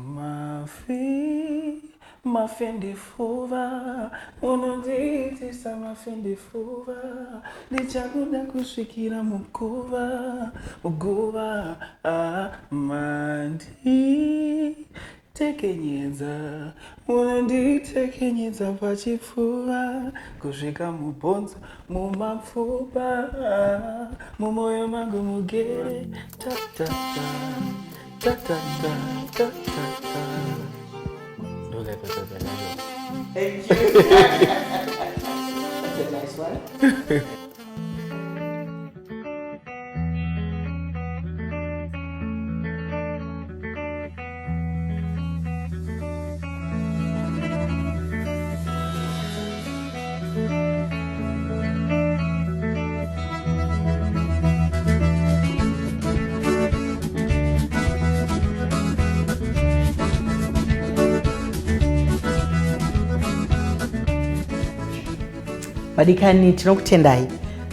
Mafi, mafendifuva, unondiitisa mafendifuva, ndichakuda kusvikira muguva, muguva, ah, mandi tekenyedza, unonditekenyedza pachipfuva, kusvika mubhonzo, mumapfupa, mumoyo mangu mugere, ta ta ta. Ta, ta, ta, ta, ta, ta. Thank you. That's a nice one. Vadikani, tinokutendai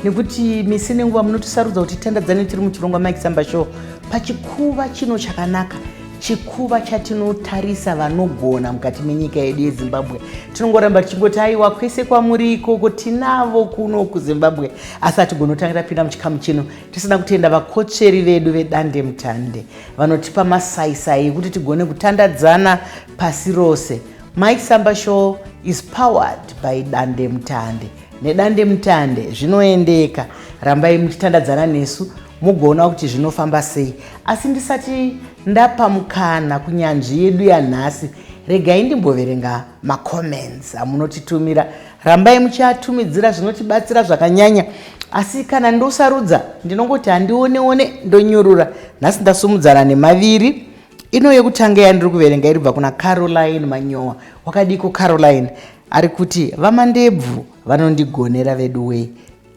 nekuti misi nenguva munotisarudza kuti titandadzane tiri muchirongwa Mike Samba Show pachikuva chino chakanaka, chikuva chatinotarisa vanogona mukati menyika yedu yeZimbabwe. Tinongoramba tichingoti aiwa, kwese kwamuri ikoko tinavo kuno kuZimbabwe, asi hatigoni kutanga tapinda muchikamu chino tisina kutenda vakotsveri vedu vedande mutande vanotipa masaisai ekuti tigone kutandadzana pasi rose. Mike Samba Show is powered by Dande Mutande. Nedande Mutande zvinoendeka. Rambai muchitandadzana nesu mugoona kuti zvinofamba sei. Asi ndisati ndapa mukana kunyanzvi yedu yanhasi, regai ndimboverenga macomments amunotitumira. Rambai muchiatumidzira, zvinotibatsira zvakanyanya. Asi kana ndosarudza ndinongoti handioneone ndonyurura. Nhasi ndasumudzana nemaviri. Ino yekutanga yandiri kuverenga iri kubva kuna Caroline Manyowa. Wakadiko Caroline? Ari kuti vaMandebvu vanondigonera veduwee.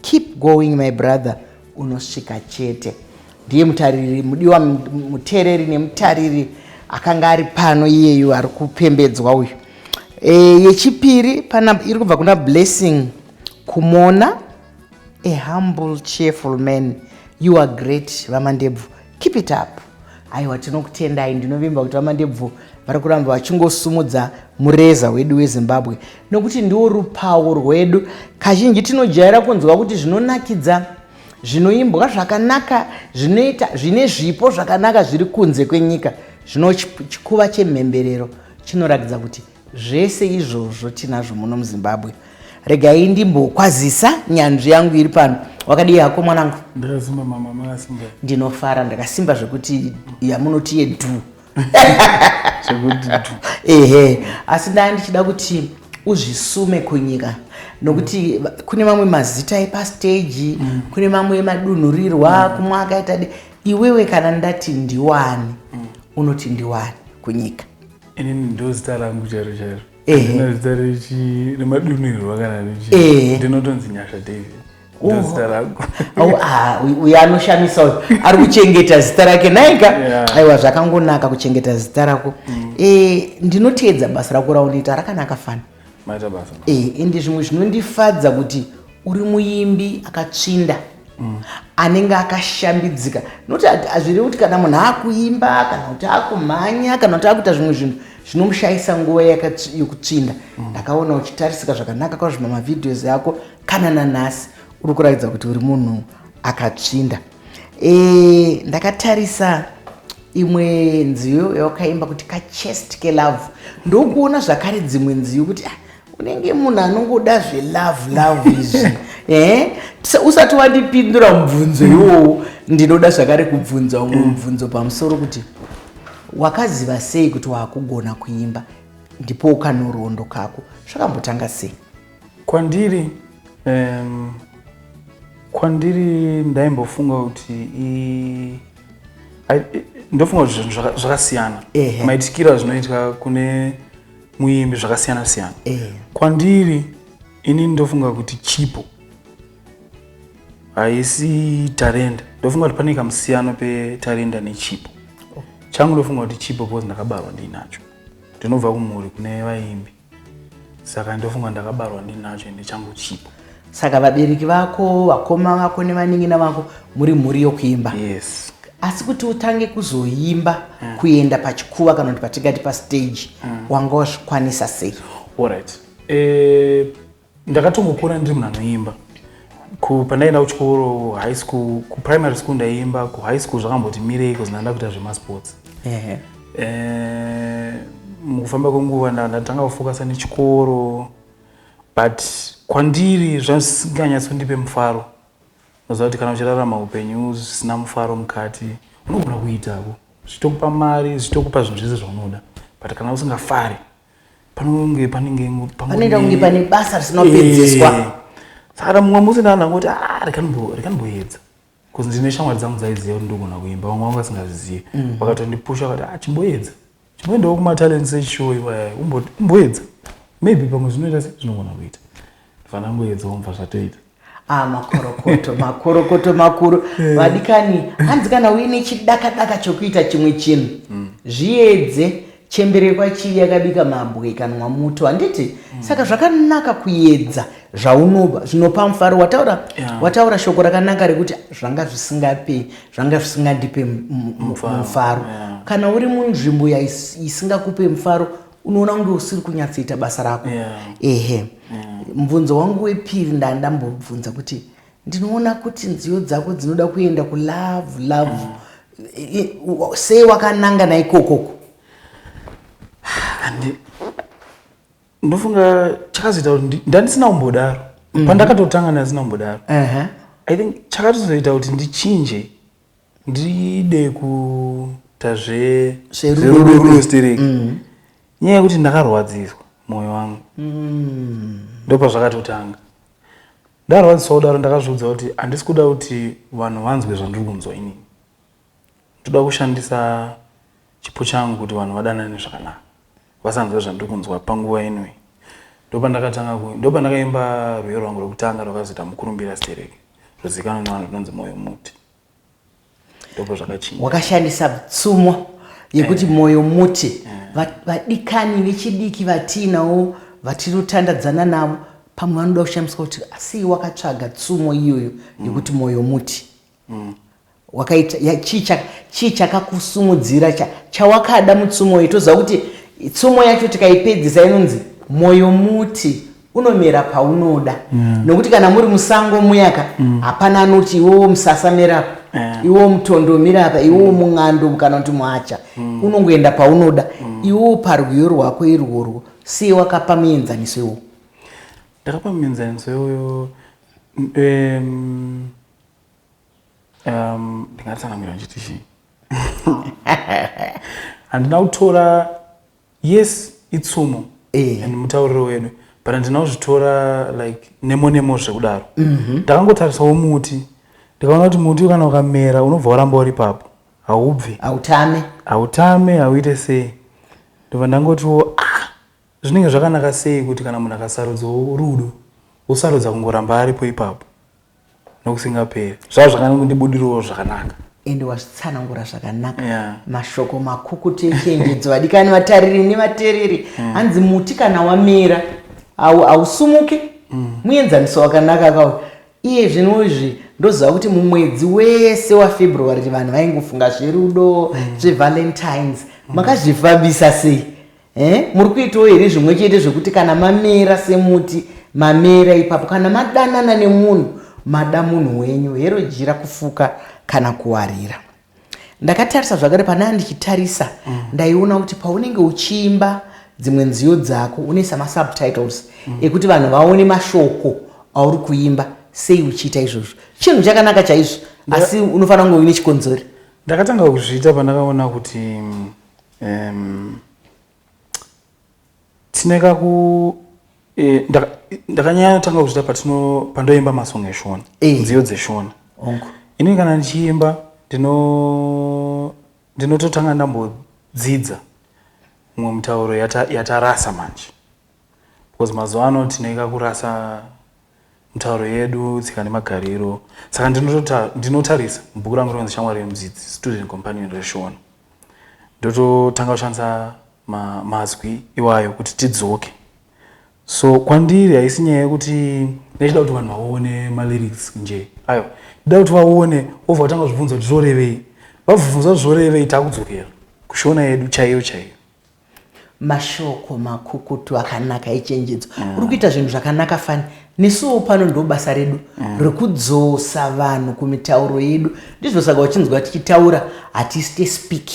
Keep going my brother, unosvika chete. Ndiye mutariri mudiwa, mutereri nemutariri akanga ari pano iyeyu ari kupembedzwa uyu. Yechipiri pana iri kubva kuna Blessing Kumona, a humble cheerful man. You are great vaMandebvu, keep it up. Aiwa, tinokutendai. Ndinovimba kuti vaMandebvu vari kuramba vachingosumudza mureza wedu weZimbabwe, nokuti ndiwo rupawo rwedu. Kazhinji tinojaira kunzwa kuti zvinonakidza, zvinoimbwa zvakanaka, zvinoita zvine zvipo zvakanaka zviri kunze kwenyika. Zvino chikuva chemhemberero chinoratidza kuti zvese izvozvo tinazvo muno muZimbabwe. Regai ndimbokwazisa nyanzvi yangu iri pano. Wakadii hako mwanangu? Ndakasimba mama, makasimba? Ndinofara, ndakasimba zvekuti yamunoti yedhu. Zvekuti dhu. Ehe, asi ndaa ndichida kuti uzvisume kunyika, nokuti kune mamwe mazita epasteji, kune mamwe emadunhurirwa, kumwe akaita de. Iwewe kana ndati ndiwani, unoti ndiwani kunyika? Inini ndo zita rangu chairo chairo. Handina zita remadunhurirwa kana rechi. Ndinotonzi Nyasha David. Ndo zita rangu. Uyu anoshamisa uyu, ari kuchengeta zita rake naika. Aiwa, zvakangonaka kuchengeta zita rako. Ndinoteedza basa rako raunoita, rakanaka fani. Maita basa. Ende zvimwe zvinondifadza kuti uri muimbi akatsvinda, anenge akashambidzika, nokuti hazvirevi kuti kana munhu akuimba kana kuti akumhanya kana kuti akuita zvimwe zvinhu zvinomushayisa nguva yokutsvinda. Ndakaona uchitarisika zvakanaka kwazvo mamavideos ako, kana nanhasi uri kuratidza kuti uri munhu akatsvinda. Ndakatarisa imwe nziyo yawakaimba kuti kachest kelove, ndokuona zvakare dzimwe nziyo kuti unenge munhu anongoda zvelove love izvi. Usati wandipindura mubvunzo iwowo, ndinoda zvakare kubvunza umwe mubvunzo pamusoro kuti wakaziva sei kuti wakugona kuimba? Ndipo ukanhoroondo kako, zvakambotanga sei? Kwandiri kwandiri ndaimbofunga kuti ndofunga kuti zvinhu zvakasiyana. Maitikiro azvinoitwa kune muimbi zvakasiyana siyana. Kwandiri ini ndofunga kuti chipo haisi tarenda. Ndofunga kuti pane kamusiyano petarenda nechipo. Changu ndofunga kuti chipo because ndakabarwa ndiinacho. Ndinobva kumhuri kune vaimbi, saka ndofunga ndakabarwa ndinacho ende changu chipo. Saka vabereki vako, vakoma vako nevanin'ina vako, muri mhuri yokuimba? Yes. Asi kuti utange kuzoimba, kuenda pachikuva kana kuti patingati pastage, wanga wazvikwanisa sei? Alright, ndakatongokura ndiri munhu anoimba. Pandaenda kuchikoro, high school, kuprimary school ndaiimba. Kuhigh school zvakamboti mirei because ndanda kuita zvemasports. Mukufamba kwenguva ndatanga kufocusa nechikoro, but kwandiri zvasinganyatsondipe mufaro. Unoziva kuti kana uchirarama upenyu zvisina mufaro mukati, unogona kuitako zvichitokupa mari, zvichitokupa zvinhu zvese zvaunoda, but kana usingafari, panonge panenge Panoita kunge pane basa risina kupedziswa. Saka mumwe musi ndandangoti, "Ah, rekanimboedza," because ndine shamwari dzangu dzaiziva kuti ndogona kuimba, vamwe vangu vasingazvizivi. Vakatondipusha vakati, "Ah, chimboedza, chimboendawo kumatalent search show iwaya, umboedza, maybe pamwe zvinoita se zvinogona kuita." Ndibva ndangoedzawo, mubva zvatoita. Ah, makorokoto, makorokoto makuru, vadikani. Hanzi kana uine chidakadaka chokuita chimwe chinhu, zviedze. Chembere kwachivi yakabika mabwe ikanwa muto, handiti? Saka zvakanaka kuedza zvaunoba zvinopa mufaro. Wataura wataura shoko rakanaka rekuti zvanga zvisingape, zvanga zvisingandipe Mufaro, mufaro. Kana uri munzvimbo isingakupe mufaro, unoona kunge usiri kunyatsoita basa rako. Ehe, mubvunzo wangu wepiri ndandambobvunza kuti ndinoona kuti nziyo dzako dzinoda kuenda kulove, love. Sei wakananga naikokoko? Ndofunga chakazoita kuti ndandisina kumbodaro pandakatotanga, ndandisina kumbodaro. I think chakatozoita kuti ndichinje, ndide kuita Zverudo. Zverudo stereki, nyaya yekuti ndakarwadziswa mwoyo wangu. Ndopazvakatotanga. Ndarwadziswa kudaro, ndakazviudza kuti handisi kuda kuti vanhu vanzwe zvandiri kunzwa inini. Ndoda kushandisa chipo changu kuti vanhu vadanane zvakanaka, vasanzwe zvandiri kunzwa panguva inoi. Ndopandakaimba rwiyo rwangu rwekutanga rwakazoita mukurumbira stereki, rwozikanwa nevanhu, runonzi "Mwoyo Muti". Ndopo zvakachinja. Wakashandisa tsumo yekuti mwoyo muti. Vadikani vechidiki vatiinawo, vatinotandadzana navo, pamwe vanoda kushamiswa kuti asi wakatsvaga tsumo iyoyo yekuti mwoyo muti wakaita chii chakakusumudzira chawakada mutsumo iyi? Toziva kuti tsumo yacho tikaipedzisa inonzi mwoyo muti unomera paunoda, nokuti kana muri musango muyaka, hapana anoti iwowo musasa merapa, iwowo mutondo mirapa, iwowo mung'ando kana kuti muhacha. Unongoenda paunoda iwowo. Parwiyo rwako irworwo, sei wakapa muenzaniso iwowo? Ndakapa muenzaniso iwoyo, ndingatsanangura ndichiti chii? Handina kutora, yes, itsumo and mutauriro wedu, but handina kuzvitora like nemo nemo zvekudaro. Ndakangotarisawo muti, ndikaona kuti muti kana ukamera unobva waramba uri ipapo, haubvi. Hautame. Hautame, hauite sei. Ndobva ndangotiwo, ah, zvinenge zvakanaka sei kuti kana munhu akasarudzawo rudo, usarudza kungoramba aripo ipapo nokusingaperi. Zvava zvakanondibudirawo zvakanaka. Ende wazvitsanangura zvakanaka. Mashoko makukutu echenjedzo, vadikani vatariri nevateereri. Hanzi muti kana wamera hausumuke. Muenzaniso wakanaka kawo. Iye zvino izvi ndoziva kuti mumwedzi wese waFebruary vanhu vaingofunga zverudo, zveValentines. Makazvifambisa sei? Eh? Muri kuitawo here zvimwe chete zvekuti kana mamera semuti, mamera ipapo, kana madanana nemunhu, mada munhu wenyu, hero jira kufuka kana kuwarira? Ndakatarisa zvakare panaa, ndichitarisa, ndaiona kuti paunenge uchiimba dzimwe nziyo dzako unoisa masubtitles ekuti vanhu vaone mashoko auri kuimba. Sei uchiita izvozvo? Chinhu chakanaka chaizvo, asi unofanira kunge uine chikonzori. Ndakatanga kuzviita pandakaona kuti tine kaku ndakanyanya kutanga kuzviita patino pandoimba masong eshona, nziyo dzeshona. Inini kana ndichiimba ndinototanga ndambodzidza mumwe mutauro yatarasa manje, because mazuva ano tine kakurasa mutauro yedu, tsika nemagariro. Saka ndinotarisa mubhuku rangu rinonzi Shamwari Yemudzidzi, Student Companion reshona, ndototanga kushandisa mazwi iwayo kuti tidzoke. So kwandiri haisi nyaya yekuti ndachida kuti vanhu vaone malyrics nje, aiwa, ndida kuti vaone, wobva watanga kuzvibvunza kuti zvorevei. Vabvunza zvorevei takudzokera kushona yedu chaiyo chaiyo. Mashoko makukutu akanaka echenjedzo. Uri kuita zvinhu zvakanaka fani. Nesuwo pano ndo basa redu rekudzosa vanhu kumitauro yedu. Ndizvo saka uchinzwa tichitaura hatiste speak.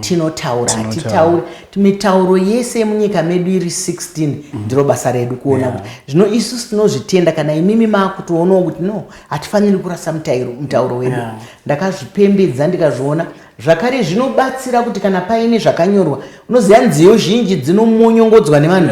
Tinotaura, hatitauri. Mitauro yese yemunyika medu iri 16 ndiro basa redu kuona kuti zvino isusu tinozvitenda kana imimi maakutoonawo kuti no, hatifaniri kurasa mutauro wedu. Ndakazvipembedza ndikazviona. Zvakare zvinobatsira kuti kana paine zvakanyorwa, unoziva nziyo zhinji dzinomonyongodzwa nevanhu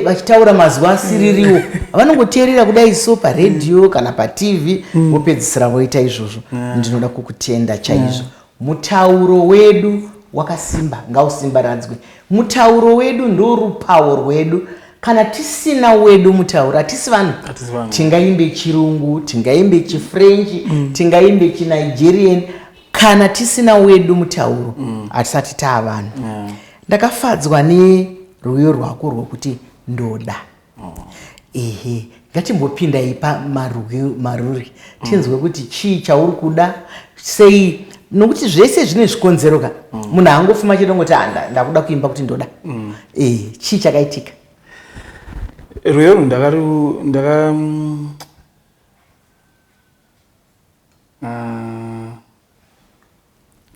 vachitaura mazwi asiririwo. Vanongoteerera kudai so paredhiyo kana paTV, vopedzisira voita izvozvo. Ndinoda kukutenda chaizvo. Mutauro wedu wakasimba, ngausimbaradzwe. Mutauro wedu ndorupawo rwedu. Kana tisina wedu mutauro, hatisi vanhu. Hatisi vanhu. Tingaimbe chirungu, tingaimbe chiFrench, tingaimbe chiNigerian. Kana tisina wedu mutauro, hatisati taa vanhu. Ndakafadzwa nerwiyo rwako rwokuti ndoda. Ehe, ngatimbopindai pamaruri tinzwe kuti chii chauri kuda sei, nokuti zvese zvine zvikonzero ka. Munhu haangofuma chete ongoti, "Ah, ndakuda kuimba kuti ndoda." Chii chakaitika? Rwiyo rwu ndakaru ndaka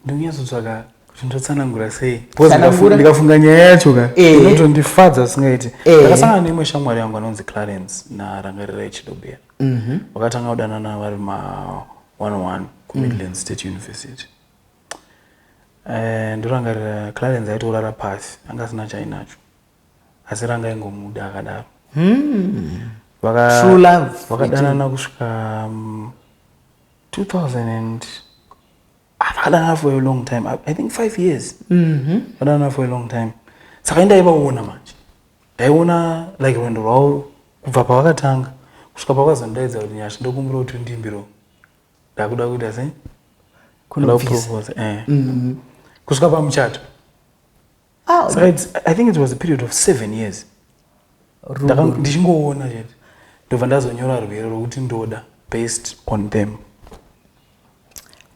ndinonyatsotsvaka kuti ndotsanangura sei. Because Tsanangura. Ndikafunga nyaya yacho ka, inotondifadza singaiti. Ndakasangana neimwe shamwari yangu anonzi Clarence naRangarirai Chidobera. Vakatanga kudanana vari ma 11 kuMidland State University. Ndorangarira Clarence aitorara pasi, anga asina chainacho, asi ranga aingomuda akadaro. True love. Vakadanana kusvika 2000 and vakadanana for a long time, I think 5 years. Vakadanana for a long time. Saka indaivaona manje, ndaiona like rwendo rwavo kubva pavakatanga kusvika pavakazondidaidza kuti, "Nyasha, ndokumbira kuti undiimbiro, ndakuda kuita sei?" Kuda Kunobvisa. kupropose, kusvika pamuchato. Ah, Saka I think it was a period of 7 years. Rudo. Ndichingoona chete, ndobva ndazonyora rwero rwokuti ndoda based on them.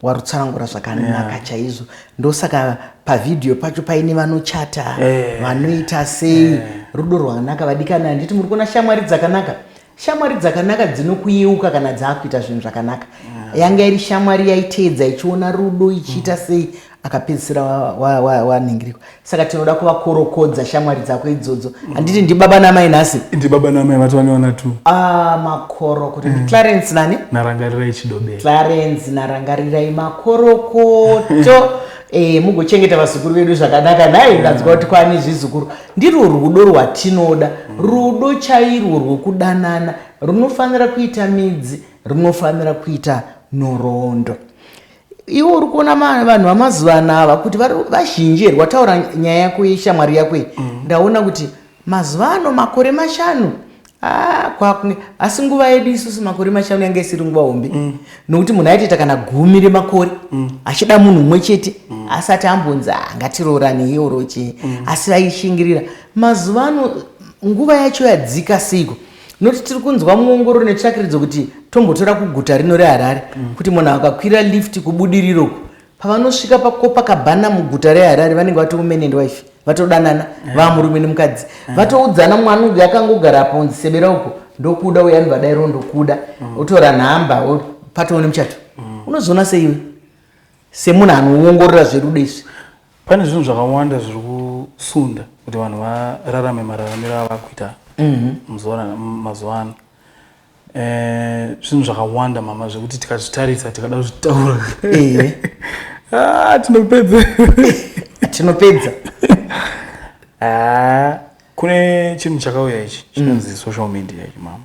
Warutsanangura zvakanaka chaizvo. Ndosaka pavhidhiyo pacho paine vanochata, vanoita sei. Rudo rwakanaka, vadikani. Handiti muri kuona shamwari dzakanaka? Shamwari dzakanaka dzinokuyeuka kana dzaakuita zvinhu zvakanaka. Yanga iri shamwari yaiteedza ichiona rudo ichiita sei, akapedzisira wanhingirikwa. Saka tinoda kuvakorokodza shamwari dzako idzodzo. Handiti ndibaba namai nhasi? Ndibaba namai, vatova nevana two. Ah, makorokoto. Clarence nani? NaRangarirai Chidobera. Clarence naRangarirai, makorokoto. Mugochengeta vazukuru vedu zvakanaka. Nhai, ndanzwa kuti kwane zvizukuru. Ndirwo rudo rwatinoda, rudo chairwo rwokudanana runofanira kuita midzi, runofanira kuita nhoroondo. Iwe uri kuona vanhu vamazuva ano ava kuti vazhinji here? Wataura nyaya yako yeshamwari yako iyi, ndaona kuti mazuva ano makore 5, ah, kwakunge asi nguva yedu isusu makore 5 yanga isiri nguva hombe, nokuti munhu aitoita kana 10 remakore achida munhu umwe chete asati ambonzi, "Ah, ngatiroorane oro chii," asi vaishingirira. Mazuva ano nguva yacho yadzika seiko? Nokuti tiri kunzwa muongororo netsvakiridzo kuti tombotora kuguta rino reHarare, kuti munhu akakwira lift kuBudiriro, pavanosvika paCopacabana muguta reHarare, vanenge vatoo man and wife, vatodanana, vamurume nemukadzi, vatoudzana. Mwana uyu akangogara apo, unzi, "Sebera uko, ndokuda." Uyu anobva dairo, "Ndokuda," otora nhamba, patoone muchato. Unozoona seiwe semunhu anoongorora zverudo izvi? Pane zvinhu zvakawanda zviri kusunda kuti vanhu vararame mararamiro ava kuita mazuva ano. Zvinhu zvakawanda mama, zvekuti tikazvitarisa, tikada kuzvitaura, ah, tinopedza. Tinopedza. Ah, kune chinhu chakauya ichi chinonzi social media ichi mama.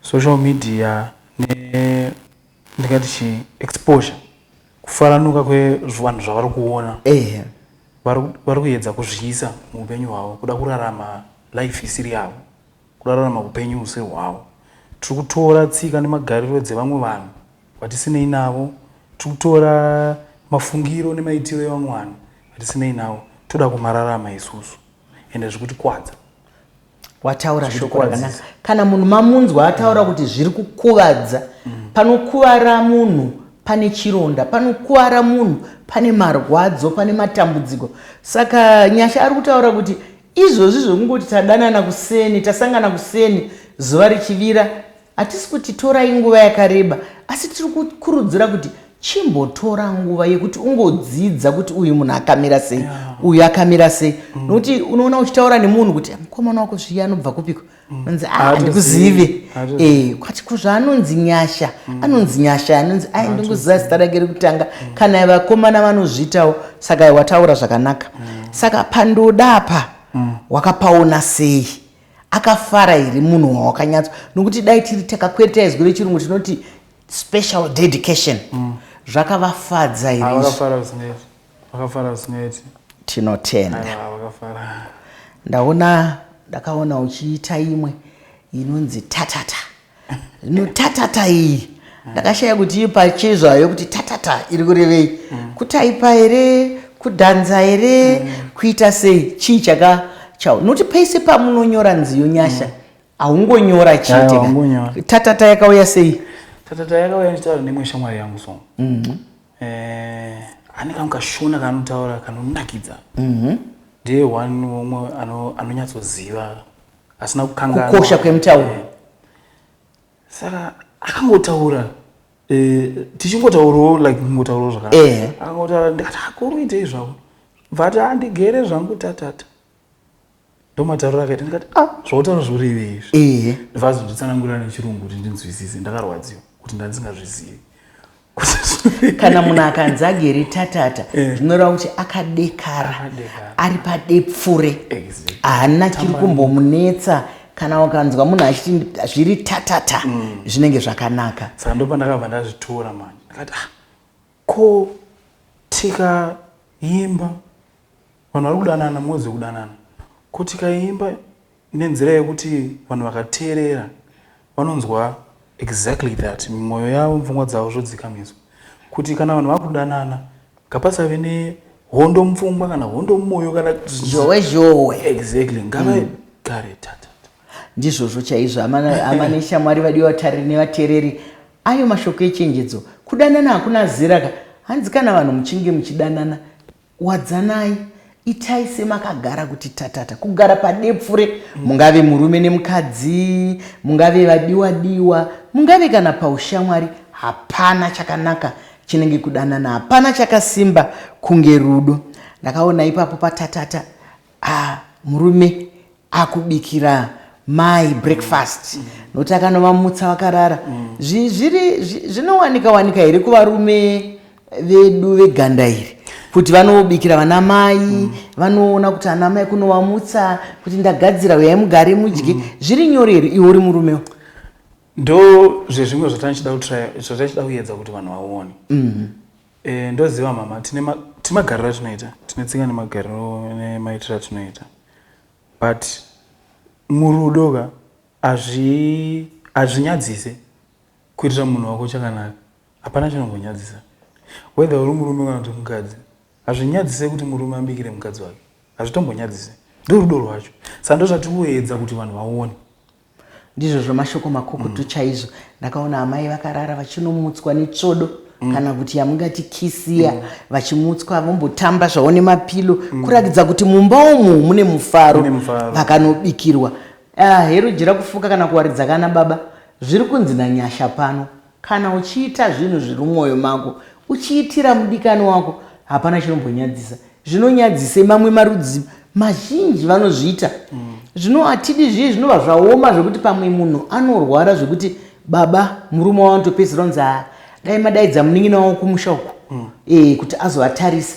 Social media ne ndingati chi exposure, kufaranuka kwevanhu zvavari kuona, vari kuedza kuzviisa muupenyu hwavo, kuda kurarama life isiri yavo, kurarama upenyu husiri hwavo. Tiri kutora tsika nemagariro dzevamwe vanhu vatisinei navo, tiri kutora mafungiro nemaitiro evamwe vanhu vatisinei navo, toda kumararama isusu, ende zviri kutikwadza. Wataura shoko rakanaka. Kana munhu mamunzwa ataura kuti zviri kukuvadza, panokuvara munhu. Pane chironda, panokuwara munhu, pane marwadzo, pane matambudziko. Saka Nyasha ari kutaura kuti izvozvi zvekungoti tadanana kuseni, tasangana kuseni, zuva richivira, hatisi kuti torai nguva yakareba, asi tiri kukurudzira kuti chimbotora nguva yekuti ungodzidza kuti uyu munhu akamira sei, uyu akamira sei. Nokuti unoona uchitaura nemunhu kuti mukomana wako zviya anobva kupiko, anzi, "Ah, handikuzive." Kwati kuzvaanonzi Nyasha, anonzi Nyasha, anonzi ai, ndingoziva zita rake rekutanga. Kana vakomana vanozviitawo. Saka wataura zvakanaka. Saka pandodapa, wakapaona sei? Akafara here munhu wawakanyatso? Nokuti dai tiri takakwereta izwi rechirungu tinoti special dedication. Zvakavafadza here izvi? Vakafara zvisingaiti, vakafara zvisingaiti. Tinotenda. Aiwa, vakafara. Ndaona, ndakaona uchiita imwe inonzi Tatata. Ino Tatata iyi ndakashaya kuti iyo pachezvayo kuti tatata iri kurevei. Kutaipa here, kudhanza here, kuita sei? Chii chaka chao? Nokuti pese pamunonyora nziyo, Nyasha, haungonyora chete. Aiwa, ka. Haungonyora. Tatata yakauya sei? Tatata yakauya ndichitaura neimwe shamwari yangu. So ane kamwe kashona kaanotaura kanonakidza. Ndiye one umwe anonyatsoziva asina kukanganwa Kukosha kwemutauro. Saka akangotaura, tichingotaurawo like kungotaurawo zvakanaka. Akangotaura, ndikati, "Akuri uitei zvako?" Bvati, "Andigere zvangu tatata." Ndomatauriro akaita. Ndikati, "Ah, zvautaura zvorevei izvi?" Ndobva azonditsanangurira nechirungu kuti ndinzwisise. Ndakarwadziwa kuti ndandisingazvizivi. Kana munhu akanzi agere tatata, zvinoreva kuti akadekara, Akadekara. ari padepfure, haana chiri kumbomunetsa. Kana ukanzwa munhu achiti zviri tatata, zvinenge zvakanaka. Saka ndopandakabva ndazvitora manje, ndikati, "Ah, ko tikaimba vanhu vari kudanana, mwedzi wekudanana, ko tikaimba nenzira yekuti vanhu vakateerera vanonzwa exactly that, mumwoyo yavo, mupfungwa dzavo zvodzikamiswa kuti kana vanhu vakudanana ngapasave nehondo mupfungwa kana hondo mumwoyo kana zhowe zhowe." Exactly, ngavagare tatata. Ndizvozvo chaizvo, hama neshamwari, vadiwa vatariri nevateereri. Ayo mashoko echenjedzo. Kudanana hakuna zera ka. Hanzi kana vanhu muchinge muchidanana, wadzanai, itai semakagara kuti tatata, kugara padepfure. Mungave murume nemukadzi, mungave vadiwa diwa, mungave kana paushamwari, hapana chakanaka chinenge kudanana, hapana chakasimba kunge rudo. Ndakaona ipapo patatata, ah, murume akubikira mai breakfast, nokuti akanovamutsa vakarara. Zviri zvinowanika wanika here kuvarume vedu veganda iri kuti vanobikira vana mai, vanoona kuti ana mai kunovamutsa kuti ndagadzira, uyai mugare mudye? Zviri nyore here iwe uri murumewo? Ndo zvezvimwe zvatanichida kutry, zvataichida kuedza kuti vanhu vaone. Ndoziva mama, tine magariro atinoita, tine tsika nemagariro nemaitiro atinoita, but murudo ka hazvinyadzise kuitira munhu wako chakanaka. Hapana chinombonyadzisa, whether uri murume kana kuti mukadzi. Hazvinyadzise kuti murume abikire mukadzi wake, hazvitombonyadzise. Ndo rudo rwacho. Saka ndo zvatiri kuedza kuti vanhu vaone. Ndizvozvo, mashoko makukutu chaizvo. Ndakaona amai vakarara vachinomutswa netsvodo, kana kuti yamungati kisiya, vachimutswa vombotamba zvavo nemapilo, kuratidza kuti mumba umu mune mufaro. Mune mufaro. Vakanobikirwa. Ah, hero jira kufuka kana kuwaridza kana baba. Zviri kunzi naNyasha pano, kana uchiita zvinhu zviri mumwoyo mako, uchiitira mudikani wako, hapana chinombonyadzisa. Zvinonyadzise mamwe marudzi mazhinji vanozviita. Zvino hatidi zviye zvinova zvaoma zvekuti pamwe munhu anorwara zvekuti baba murume wavo anotopedzisira kunzi, "Ah, dai madaidza munin'ina wavo kumusha uku kuti azovatarisa."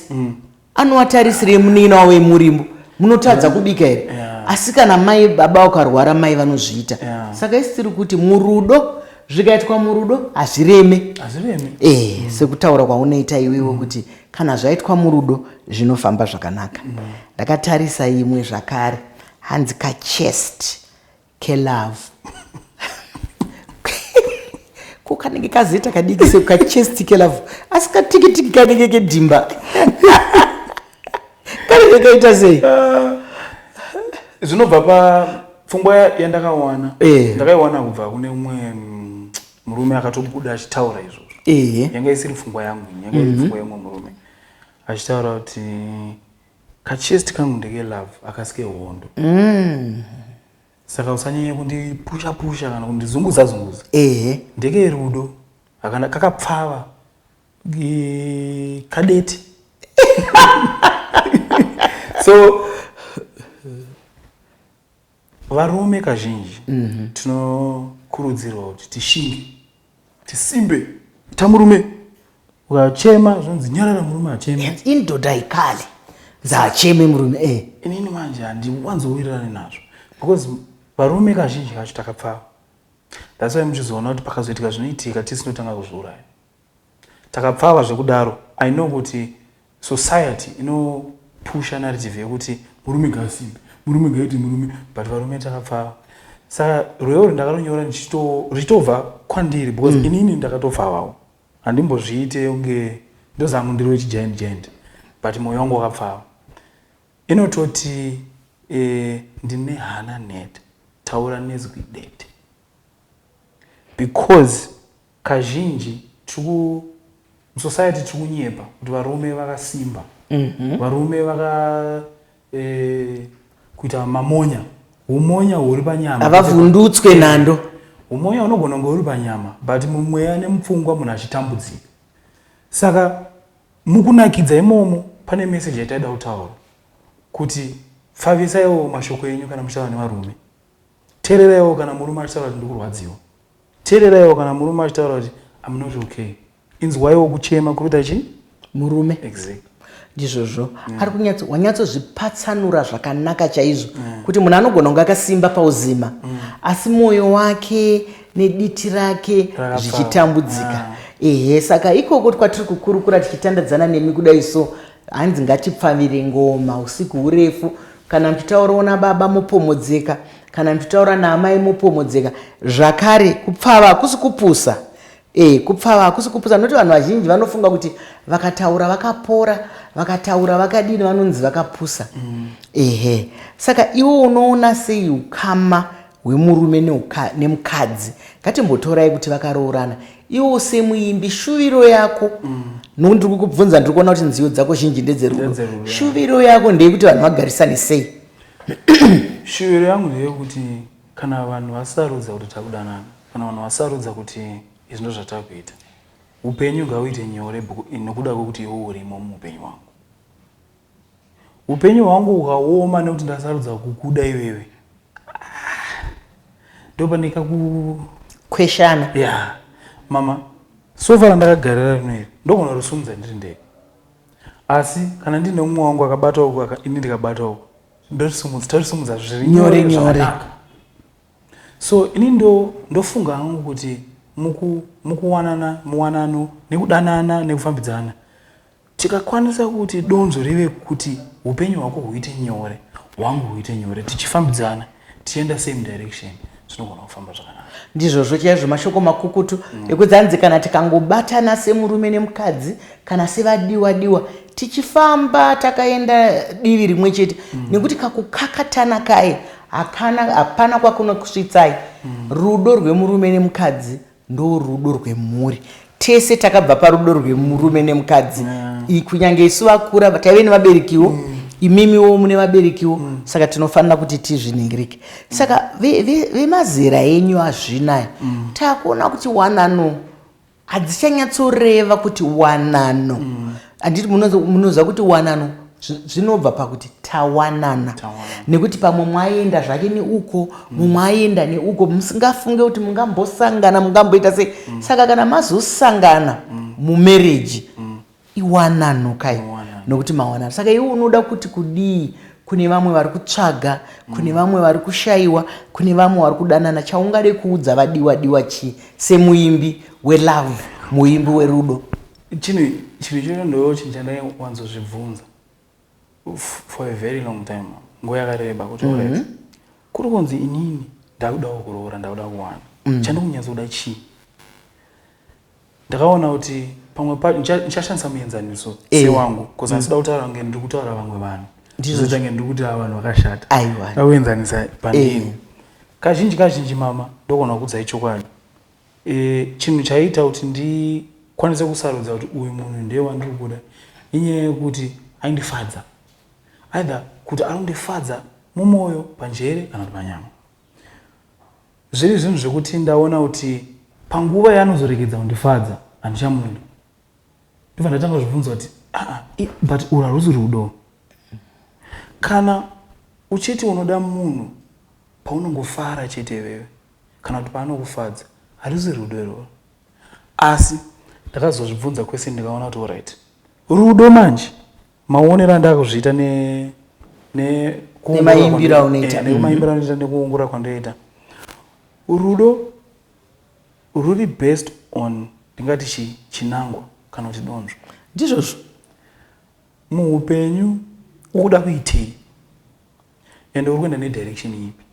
Anovatarisirei munin'ina wavo yemurimbo? Munotadza kubika here? Asi kana mai baba ukarwara, mai vanozviita. Saka isi tiri kuti murudo, zvikaitwa murudo hazvireme. Hazviremi. Sekutaura kwaunoita iwewe kuti kana zvaitwa murudo zvinofamba zvakanaka. Ndakatarisa imwe zvakare, hanzi Kachest Kelove. Ko kanenge kazeta kadiki sekuKachest Kelove, asi katikitiki kanenge kedhimba kanenge kaita sei? Zvinobva papfungwa yandakawana. Ndakaiwana kubva kune umwe murume akatobuda achitaura izvozvo. Yanga isiri pfungwa yangu, yanga iri pfungwa yemumwe murume achitaura kuti kachest kangu ndekelove, akasi kehondo. Saka usanyanye kundipusha pusha kana kundizunguza zunguza. Ndekerudo, akana kakapfava, kadete. So varume kazhinji tinokurudzirwa kuti tishinge, tisimbe, ita murume. Ukachema zvonzi nyarara, murume acheme. Indoda ikhale, nzacheme murume e. Inini manje handiwanzowirirani nazvo because varume kazhinji kacho takapfava. That's why muchizoona kuti pakazoitika zvinoitika, tisinotanga kuzviuraya. Takapfava zvekudaro. I know kuti society inopusha narrative yekuti murume ngaasimbe, murume ngaite murume, but varume takapfava. Saka rwiyo urwu ndakarunyora richitobva kwandiri because inini ndakatopfavawo. Handimbozviite kunge ndozangu ndiri wechigiant giant, but mwoyo wangu wakapfava. Inototi ndine hana nhete, taura nezwi dete, because kazhinji tiri musociety tiri kunyepa kuti varume vakasimba, varume vaka kuita mamonya. Umonya huri panyama. Havavhundutswe nhando. Umonya unogona kunge uri panyama, but mumweya nemupfungwa munhu achitambudzika. Saka mukunakidza imomo pane meseji yataida kutaura kuti pfavisaiwo mashoko enyu kana muchitaura nevarume. Teereraiwo kana murume achitaura kuti ndikurwadziwa. Teereraiwo kana murume achitaura kuti I'm not okay. Inzwaiwo kuchema kuri kuita chii? Murume. Exactly. Ndizvozvo. Ari kunyatso wanyatsozvipatsanura zvakanaka chaizvo kuti munhu anogona kunge akasimba pauzima, asi mwoyo wake nediti rake Rakapfava. zvichitambudzika. Ehe, saka ikoko kwatiri kukurukura tichitandadzana nemi kudai. So hanzi ngatipfavire ngoma usiku hurefu. Kana muchitaurawo nababa mupomodzeka, kana muchitaura naamai mupomodzeka zvakare. Kupfava hakusi kupusa. Kupfava hakusi kupusa, nokuti vanhu vazhinji vanofunga kuti vakataura vakapora, vakataura vakadini, vanonzi vakapusa. Ehe, saka iwe unoona sei ukama hwemurume nemukadzi? Ngatimbotorai kuti vakaroorana. Iwo semuimbi, shuviro yako, nokuti ndiri kukubvunza, ndiri kuona kuti nziyo dzako zhinji ndedzerudo. Ndedzerudo, yeah. Shuviro yako ndeyekuti vanhu vagarisane sei? Shuviro yangu ndeyekuti kana vanhu vasarudza kuti takudanana, kana vanhu vasarudza kuti izvi ndo zvatakuita, upenyu ngauite nyore nokuda kwekuti iwe urimo muupenyu hwangu. Upenyu hwangu hukaoma nekuti ndasarudza kukuda iwewe, ndopane kaku kweshana. Ya mama, sofa randakagarira rino iri ndogona kurisumudza ndiri ndega, asi kana ndine mumwe wangu akabata uku, ini ndikabata uku, ndorisumudza, torisumudza zviri nyore nyore. Zvakanaka. So ini ndofunga hangu kuti mukuwanana, muwanano nekudanana nekufambidzana, tikakwanisa kuti donzo rive kuti upenyu hwako huite nyore, hwangu huite nyore, tichifambidzana tichienda same direction, zvinogona kufamba zvakanaka. Ndizvozvo chaizvo, mashoko makukutu ekuti hanzi kana tikangobatana semurume nemukadzi kana sevadiwa diwa, tichifamba takaenda divi rimwe chete, nekuti kakukakatana kai hakana, hapana kwakunokusvitsai. Rudo rwemurume nemukadzi ndo rudo rwemhuri. Tese takabva parudo rwemurume nemukadzi. Kunyange isu vakura taive nevaberekiwo, imimiwo mune vaberekiwo. Saka tinofanira kuti tizviningirike. Saka vemazera enyu azvinaya, takuona kuti wanano hadzichanyatsoreva kuti wanano. Handiti munoziva kuti wanano zvinobva pakuti tawanana? Tawanana. Nekuti pamwe mwaenda zvake neuko, mumwe aenda neuko, musingafunge kuti mungambosangana, mungamboita sei. Saka kana mazosangana mumarriage, iwanano kai. Iwanano. Nokuti mawanano. Saka iwe unoda kuti kudii kune vamwe vari kutsvaga, kune vamwe vari kushayiwa, kune vamwe vari kudanana? Chaungade kuudza vadiwa diwa chii semuimbi welove, muimbi werudo? Chinhu ichocho ndo chinhu chandaiwanzozvibvunza for a very long time, nguva yakareba, kuti alright, kuri kunzi inini ndakudawo kuroora, ndakuda kuwana, chandikunyatsokuda chii? Ndakaona kuti pamwe ndichashandisa muenzaniso sewangu, because handisida kutaura kunge ndiri kutaura vamwe vanhu. Ndizvo. Zvotange ndiri kuti ava vanhu vakashata. Aiwa. Ndakuenzanisa pandiri. Kazhinji kazhinji, mama, ndogona kukudzai chokwadi, chinhu chaiita kuti Ndakakwanisa kusarudza kuti uyu munhu ndiye wandiri kuda inyaya yekuti aindifadza, either kuti anondifadza mumwoyo, panjere kana kuti panyama. Zviri zvinhu zvekuti ndaona kuti panguva yaanozoregedza kundifadza, handichamuda. Ndobva ndatanga kuzvibvunza kuti aa, but urwu harusi rudo. Kana uchiti unoda munhu paunongofara chete iwewe kana kuti paanokufadza, harusi rudo irworwo. Asi ndakazozvibvunza kwese, ndikaona kuti alright, rudo manje maonero andakuzviita Nemaimbiro aunoita. Nemaimbiro aunoita nekuongorora kwandoita, rudo ruri based on, ndingati chinangwa kana kuti donzvo. Ndizvozvo. Muupenyu ukuda kuitei ende uri kuenda nedirection ipi,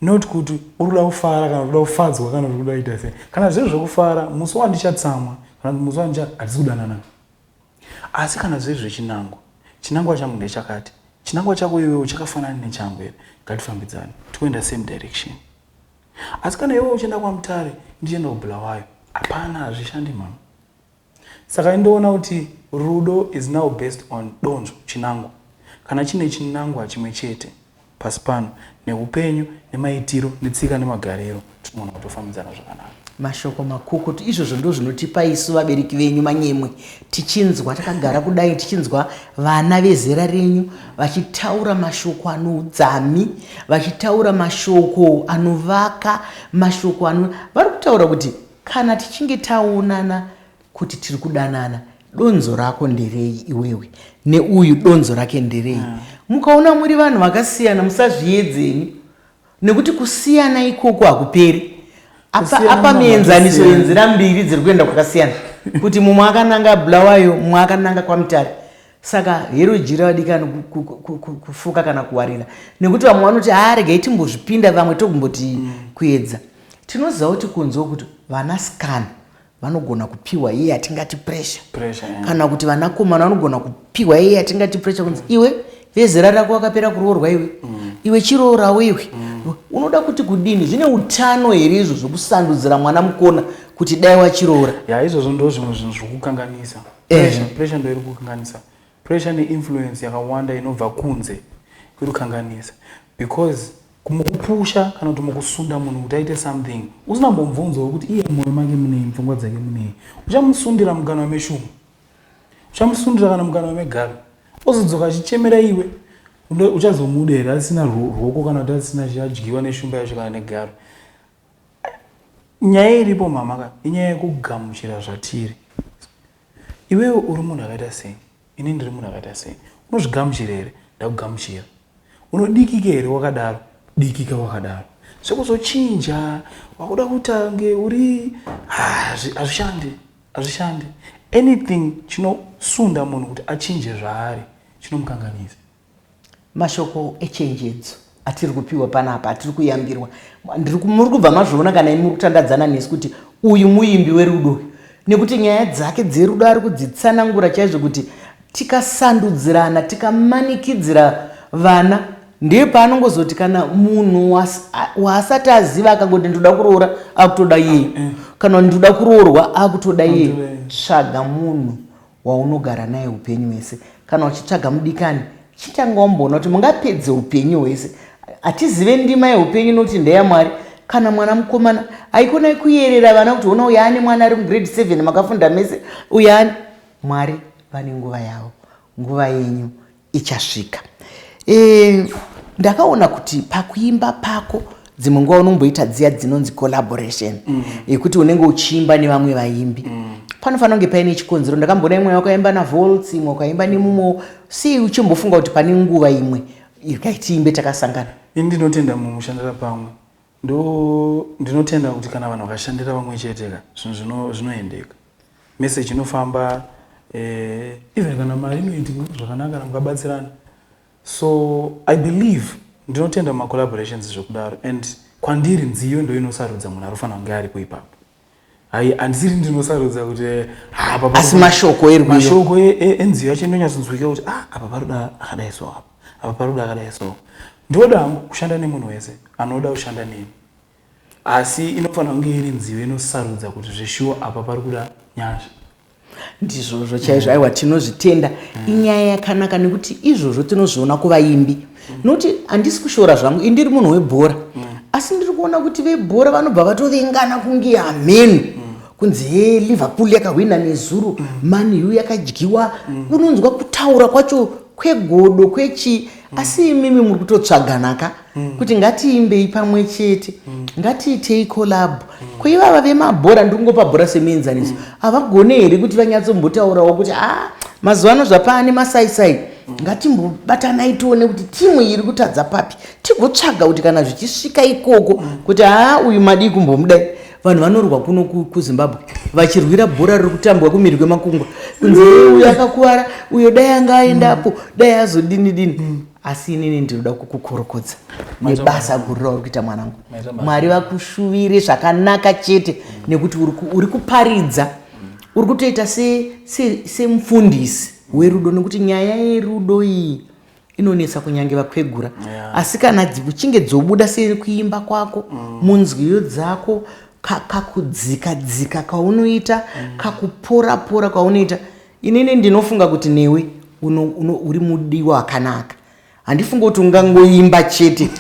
not kuti uri kuda kufara kana kuda kufadzwa kana kuti kuda kuita sei. Kana zviri zvekufara, musi wandichatsamwa kana kuti musi wandicha, hatisi kudanana. Asi kana zviri zvechinangwa, chinangwa changu ndechakati, chinangwa chako iwewo chakafanana nechangu here? Ngatifambidzane, tikuenda same direction. Asi kana iwewe uchienda kwaMutare, ndichienda kuBulawayo, hapana, hazvishandi mama. Saka indoona kuti rudo is now based on donzvo, chinangwa. Kana chine chinangwa chimwe chete pasi pano neupenyu nemaitiro netsika nemagariro, tinogona kutofambidzana zvakanaka. Mashoko makukutu. Izvozvo ndo zvinotipa isu vabereki venyu manyemwe, tichinzwa takagara kudai, tichinzwa vana vezera renyu vachitaura mashoko anoudzami, vachitaura mashoko anovaka, mashoko ano vari kutaura kuti kana tichinge taonana kuti tiri kudanana, donzo rako nderei iwewe, neuyu donzo rake nderei? Mukaona muri vanhu vakasiyana, musazviedzeni, nekuti kusiyana ikoko hakuperi. Apa mienzaniso yenzira mbiri dziri kuenda kwakasiyana, kuti mumwe akananga Bulawayo, mumwe akananga kwaMutare. Saka hero jira vadikani kufuka kana kuwarira, nekuti vamwe vanoti haa, regai timbozvipinda, vamwe tokumboti kuedza. Tinoziva kuti kunze kuti vanasikana vanogona kupiwa iye yatingati pressure, Pressure, yeah. Kana kuti vanakomana vanogona kupiwa iye yatingati pressure, kunzi iwe, vezera rako wakapera kuroorwa iwe, iwe chiroorawo iwe. Unoda kuti kudini? Zvine utano here izvo zvokusandudzira mwana mukona kuti dai wachiroora? Ya, izvozvo ndo zvimwe zvinhu zviri kukanganisa. Pressure ndo iri kukanganisa. Pressure neinfluence yakawanda inobva kunze iri kukanganisa, because mukupusha kana kuti mukusunda munhu kuti aite something usina mbomubvunzawo kuti iye mumwoyo make munei, mupfungwa dzake munei, uchamusundira mukanwa meshumba, uchamusundira kana mukanwa megaro, ozodzoka achichemera iwe. Uchazomuda here asina ruoko kana kuti asina chiadyiwa neshumba yacho kana negaro? Nyaya iripo mama ka, inyaya yekugamuchira zvatiri. Iwewe uri munhu akaita sei, ini ndiri munhu akaita sei. Unozvigamuchira here? Ndakugamuchira. Unodikika here wakadaro? Dikika wakadaro. Zvekuzochinja wakuda kutange uri, hazvishandi, hazvishandi. Anything chinosunda munhu kuti achinje zvaari chinomukanganisa. Mashoko echenjedzo atiri kupiwa panapa, atiri kuyambirwa, muri kubva mazviona kana imi muri kutandadzana nesu kuti uyu muimbi werudo, nekuti nyaya dzake dzerudo ari kudzitsanangura chaizvo, kuti tikasandudzirana, tikamanikidzira vana, ndiye paanongozoti kana munhu waasati aziva akangoti ndoda kuroora, akutoda iye, kana ndoda kuroorwa, akutoda iye. Tsvaga munhu waunogara naye upenyu hwese. Kana uchitsvaga mudikani, chitanga wamboona kuti mungapedze upenyu hwese. Hatizive ndima yeupenyu nokuti ndeyaMwari. Kana mwana mukomana, haikonai kuyerera vana kuti ona uyu ane mwana ari mugrade 7, makafunda mese, uyu ane. Mwari vane nguva yavo, nguva yenyu ichasvika. Ndakaona kuti pakuimba pako dzimwe nguva unomboita dziya dzinonzi collaboration, yekuti unenge uchiimba nevamwe vaimbi. Panofanira kunge paine chikonzero. Ndakamboona imwe wakaimba naVolts, imwe wakaimba nemumwe. Sei uchimbofunga kuti pane nguva imwe ikaitiimbe takasangana? Ini ndinotenda mumushandira pamwe. Ndo ndinotenda kuti kana vanhu vakashandira pamwe chete ka, zvinhu zvinoendeka, message inofamba, even kana mari inoitika zvakanaka kana mukabatsirana. So I believe, ndinotenda mumacollaborations zvekudaro. And kwandiri nziyo ndo inosarudza munhu ari kunge aripo ipapo. Hai, handisiri ndinosarudza kuti apa Asi mashoko erwiyo. Mashoko enziyo yacho inonyatsonzwika kuti ah, apa paroda akadai so, apa paroda akadai so. Ndoda hangu kushanda nemunhu wese anoda kushanda neni. Asi inofanira kunge iri nziyo inosarudza kuti zveshuwa apa pari kuda Nyasha. Ndizvozvo chaizvo. Aiwa, tinozvitenda. Inyaya yakanaka nekuti izvozvo tinozviona kuvaimbi. Nokuti handisi kushora zvangu, indiri munhu webhora, asi ndiri kuona kuti vebhora vanobva vatovengana kunge hameno. Kunzi he, Liverpool yakahwina nezuro, Man U yakadyiwa. Unonzwa kutaura kwacho kwegodo kwechi. Asi imimi muri kutotsvaganaka kuti ngatiimbei pamwe chete, ngatiitei collab. Kuivava vemabhora, ndiri kungopa bhora semuenzaniso, havagone here kuti vanyatsombotaurawo kuti a, mazuva ano zvapaane masaisai, ngatimbobatanai tione kuti timu iri kutadza papi, tigotsvaga kuti kana zvichisvika ikoko kuti haa, uyu madii kumbomudai? Vanhu vanorwa kuno kuZimbabwe vachirwira bhora riri kutambwa kumhiri kwemakungwa, kunzi uyu akakuvara, uyo dai anga aendapo, dai azodini dini. Asi inini ndinoda kukukorokodza nebasa guru rauri kuita, mwanangu. Mwari vakushuvire zvakanaka chete, nekuti uri kuparidza, uri kutoita semufundisi werudo, nekuti nyaya yerudo iyi inonetsa kunyange vakwegura. Asi kana dzichinge dzobuda sekuimba kwako, munzwiyo dzako, kakudzika dzika kaunoita, kakupora pora kaunoita, inini ndinofunga kuti newe uri mudiwa wakanaka. Handifungi kuti ungangoimba chete,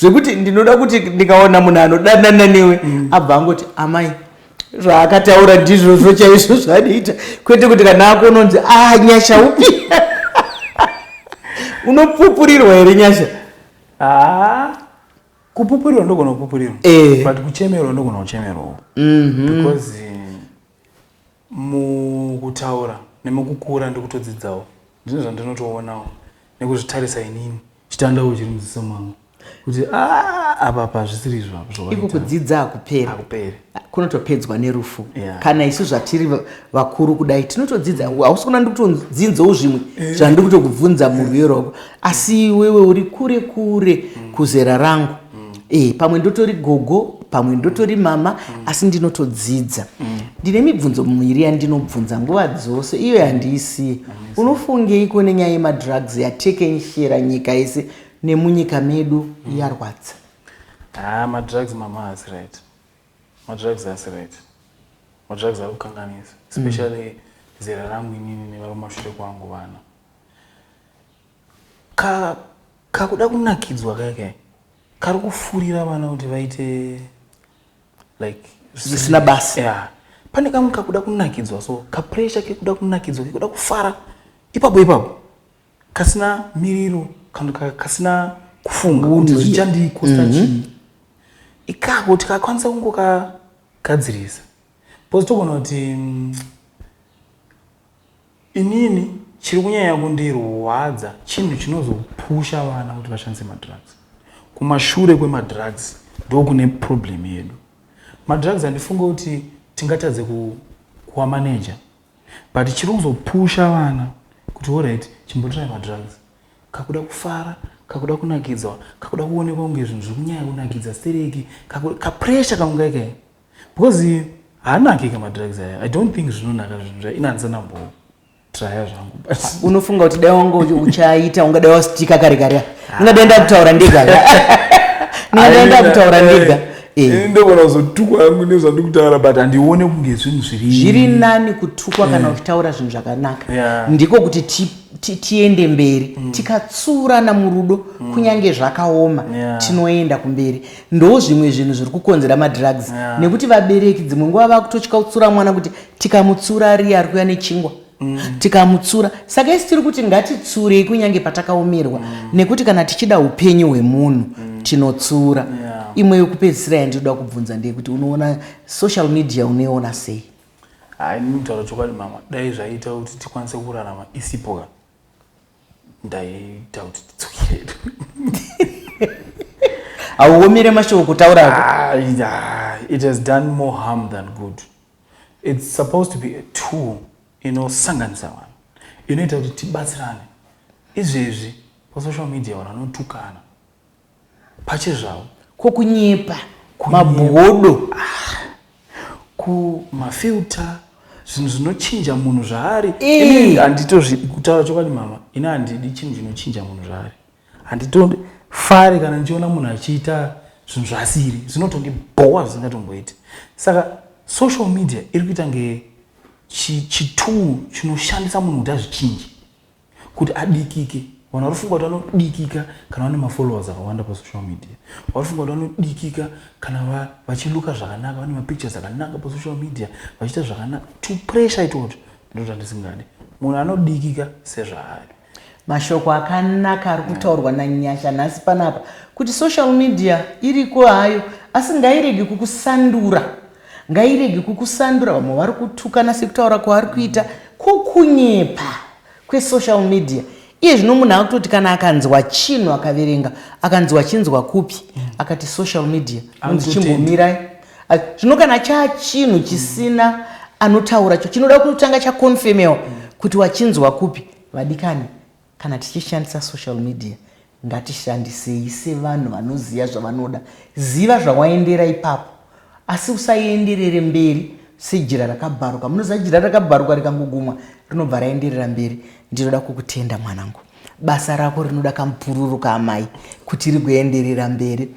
zvekuti ndinoda kuti ndikaona munhu anodanana newe abva angoti, "Amai, zvaakataura ndizvozvo chaizvo zvanoita," kwete kuti kana ako unonzi, "A, Nyasha upi?" Unopupurirwa here, Nyasha? Ah, kupupurirwa ndogona kupupurirwa, but kuchemerwa ndogona kuchemerwawo, because mukutaura nemukukura ndikutodzidzawo. Ndine zvandinotoonawo nekuzvitarisa inini, chitandawo chiri muziso mangu kuti "Ah, apa pa zvisiri izvo apa iko zvawaita." Kudzidza hakuperi. Hakuperi. Kunotopedzwa nerufu. Kana isu zvatiri vakuru kudai tinotodzidza. Hausi kuona ndikutodzinzawo zvimwe zvandiri kutokubvunza murwiyo rwako, asi iwewe uri kure kure kuzera rangu. Pamwe ndotori gogo, pamwe ndotori mama, asi ndinotodzidza. Ndine mibvunzo miviri yandinobvunza nguva dzose, iyo handiisiye. Unofungeiko nenyaya yemadrugs yatekenshera nyika yese nemunyika medu yarwadza? Ah, madrugs, mama, haasi right. Madrugs haasi right. Madrugs ari kukanganisa, especially zera rangu inini nevari kumashure kwangu. Vana kakuda kunakidzwa kaikai kari kufurira vana kuti vaite like zvisina basa. Yeah. Pane kamwe kakuda kunakidzwa, so kapressure kekuda kunakidzwa, kekuda kufara ipapo ipapo, kasina miriro kana kasina kufunga kuti zvichandikosta chii. Ikako tikakwanisa kungokagadzirisa, because togona kuti inini chiri kunyanya kundirwadza chinhu chinozopusha vana kuti vashandise madrugs. Kumashure kwemadrugs ndokune problem yedu. Madrugs handifunge kuti tingatadze kuwamaneja, but chiri kuzopusha vana kuti alright, chimbotirai madrugs, kakuda kufara, kakuda kunakidzwa, kakuda kuonekwa kunge zvinhu zviri kunyanya kunakidza stereki, kapressure kamungaike, because haanakika madrugs aya. I don't think zvinonaka zvinhu zva ini handisana mbotraya zvangu, but Unofunga kuti dai wanga uchaita, ungadai wastika kare kare? Ungadai ndakutaura ndega, ndingadai ndakutaura ndega. Ndogona kuzotukwa hangu nezvandiri kutaura, but handione kunge zvinhu zviri Zviri nani kutukwa kana uchitaura zvinhu zvakanaka. Ndiko kuti tiende mberi tikatsurana murudo, kunyange zvakaoma, tinoenda kumberi. Ndo zvimwe zvinhu zviri kukonzera madrugs, nekuti vabereki dzimwe nguva vakutotya kutsura mwana kuti tikamutsura riya ari kuuya nechingwa, tikamutsura. Saka isi tiri kuti ngatitsurei kunyange patakaomerwa, nekuti kana tichida upenyu hwemunhu tinotsura. Imwe yekupedzisira yandinoda kubvunza ndeyekuti unoona social media, unoiona sei? Hai, ini kutaura chokwadi, mama, dai zvaita kuti tikwanise kurarama isipo ka, ndaiita kuti tidzokere. Hauomire mashoko kutaurako. Ah, yeah, it has done more harm than good. It's supposed to be a tool inosanganisa vanhu, inoita kuti tibatsirane. Izvezvi pasocial media vanhu vanotukana pachezvavo. Kokunyepa, mabhodo? Kumafilter, zvinhu zvinochinja munhu zvaari. Inini handitozvi, kutaura chokwadi, mama, ini handidi chinhu chinochinja munhu zvaari. Handitofari kana ndichiona munhu achiita Zvinhu zvasiri zvinotondibhowa zvisingatomboiti. Saka social media iri kuita nge chitool chinoshandisa munhu kuti azvichinje, kuti adikike. Vanhu vari kufunga kuti vanodikika kana vane mafollowers akawanda pasocial media, vari kufunga kuti vanodikika kana vachiluka zvakanaka, vane mapictures akanaka pasocial media, vachiita zvakanaka. To pressure itotwo ndozvandisingadi. Munhu anodikika sezvaari. Mashoko akanaka ari kutaurwa naNyasha nhasi panapa, kuti social media iriko hayo, asi ngairege kukusandura, ngairege kukusandura. Vamwe vari kutukana sekutaura kwaari kuita, kukunyepa kwesocial media. Iye zvino munhu akutoti kana akanzwa chinhu, akaverenga, akanzwa chinzwa kupi, akati social media, unzi chimbomirai. Zvino kana chaachinhu chisina anotaura cho, chinoda kutanga chakonfemewa kuti wachinzwa kupi. Vadikani, kana tichishandisa social media, ngatishandisei sevanhu vanoziva zvavanoda. Ziva zvawaendera ipapo, asi usaenderere mberi sejira rakabharuka. Munoziva jira rakabharuka rikangogumwa rinobva raenderera mberi. Ndinoda kukutenda mwanangu, basa rako rinoda kamupururu kaamai kuti rigoenderera mberi.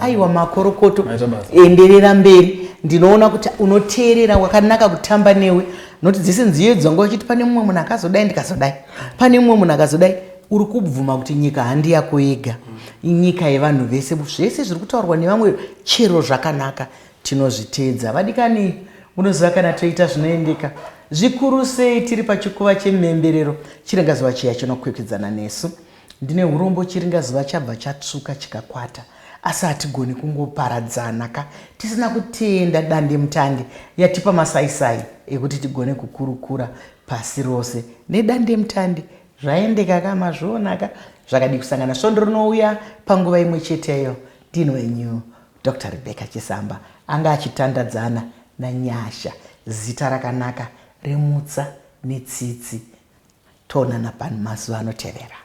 Aiwa, makorokoto, enderera mberi. Ndinoona kuti unoteerera, wakanaka kutamba newe, noti dzese nziyo dzanga uchiti pane mumwe munhu akazodai, ndikazodai, pane mumwe munhu akazodai. Uri kubvuma kuti nyika handi yako yega, inyika yevanhu vese. Zvese zviri kutaurwa nevamwe, chero zvakanaka, tinozviteedza. Vadikani, munoziva kana toita zvinoendeka zvikuru sei tiri pachikuva chemhemberero, chiringazuva chiya chinokwikwidzana nesu. Ndine urombo, chiringazuva chabva chatsvuka chikakwata, asi hatigoni kungoparadzana ka tisina kutenda dande mutande yatipa masaisai ekuti tigone kukurukura pasi rose nedande mutande. Zvaendeka ka, mazvionaka. Zvakadii kusangana svondo rinouya panguva imwe cheteyo? Ndini wenyu Dr Rebecca Chisamba, anga achitandadzana naNyasha, zita rakanaka remutsa netsitsi. Toonana pano mazuva anotevera.